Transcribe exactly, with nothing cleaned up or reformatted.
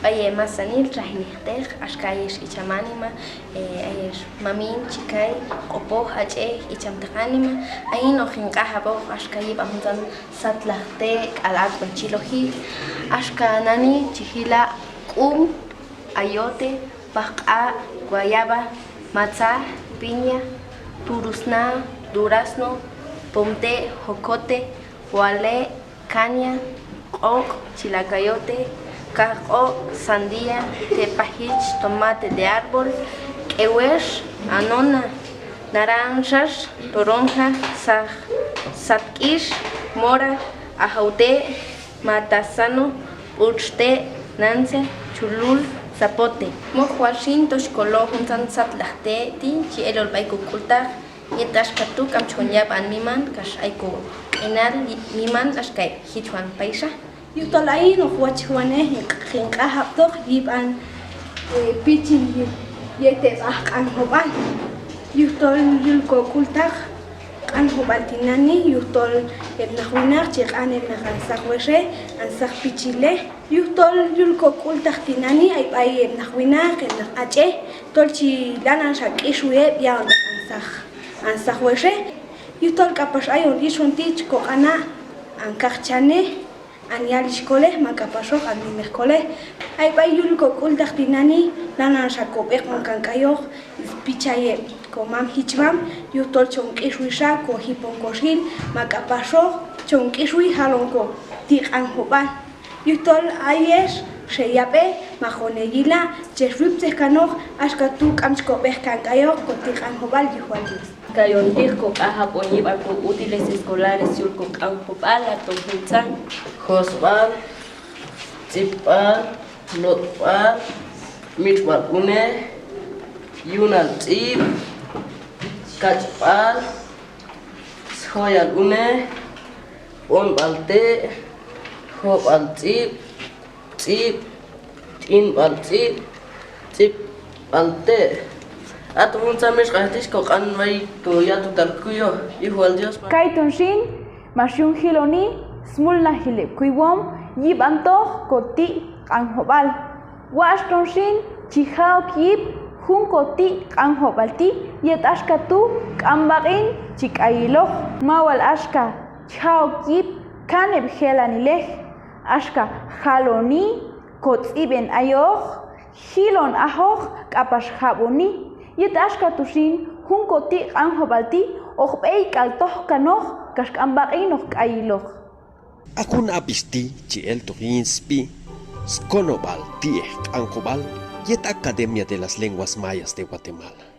B'ay heb' masanil txajinejteq, axka ayex icham anima, eh, ayex mamin, chikay, q'opoj, ach'ej, ichamtaq anima, ayin hoq hin q'anjab'oq axka yib'an juntzan satlaj te' k'al ak'un chi loji, axka nani chi jila' k'um, ayote, pajq'a', guayaba, matzaj, piña, turusna, durazno, pomte', jocote, wale', caña, q'oq', chilacayote, kaq'oq', sandía, te' pajich, tomate de árbol, k'ewex, anona, naranxax, toronja, saj, sat k'ix, mora, ajaw te', matasano, b'utx te', nance, chulul, zapote. Moj wal xin tol chi kolo juntzan satlaj te' ti' chi elol b'ay kok'ultaq, yet axka tu' k'am chon yab'an miman kax ay koq'inal miman axka heb' jichwan payxa. Yujtol ayin hoq wachejwanej hin q'anjab'toq yib'an, eh, pichil yet heb' aj q'anjob'al. Yujtol yul kok'ultaq q'anjob'al tinani', yujtol heb' naq winaq chi q'an heb' naq an saq wexej, an saq pichilej. Yujtol yul kok'ultaq tinani' ay b'ay heb' naq winaq, heb' naq ach'ej, tol chi lananxa k'ixwi heb' ya'onteq an saq, an saq wexej. Yujtol k'apax ayon ixon ti' chi koq'ana' an kaqchanej, an yalixhkolej ma k'apaxoq an nimejkolej. Ay b'ay yul kok'ultaq tinani' lananxa kob'eqon kan k'ayoq spichal heb' komam jichmam, yujtol chon k'ixwixa kojipon koxhil ma k'apaxoq chon k'ixwi jalon koti' q'anjob'al. Yujtol ayex xe yab'e, ma hon heyila', chex wiptzej kanoq, axka tu' k'am chi kob'eq kan k'ayoq koti' q'anjob'al yuj wal Dios. Kayon ti' koq'anjab' on yib'an ko útiles escolares yul koq'anjob'al, aton juntzan: josb'al, tz'ib'b'al, lot'b'al, mitx'b'al unej, yunal tz'ib', kach'b'al, sjoyal unej, b'onb'al te', job'al tz'ib', tz'ib', t'inb'al tz'ib', tz'ib'b'al te'. Aton juntzan mitx'q'anjil ti' koq'an b'ay koyatutal kuyoj, yuj wal Dios. Kayton xin max yun jiloni smulnajil heb' kuywom yib'antoq koti' q'anjob'al. Watx' ton xin chi ja' ok yip jun koti' q'anjob'al ti' yet axka tu' k'am b'aq'in chi k'ayiloq. Ma wal axka chi ja' ok yip kaneb' jelanilej, axka jaloni, kotz'ib'en ayoq, jilon ajoq k'apax jab'oni. Yet axka tu' xin jun koti' q'anjob'al ti' hoq b'eyk'al toj kanoq kax k'am b'aq'in hoq k'ayiloq. A jun ab'ix ti' chi eltoq yin sb'i Skonob'al Ti'ej Q'anjob'al yet Academia de las Lenguas Mayas de Guatemala.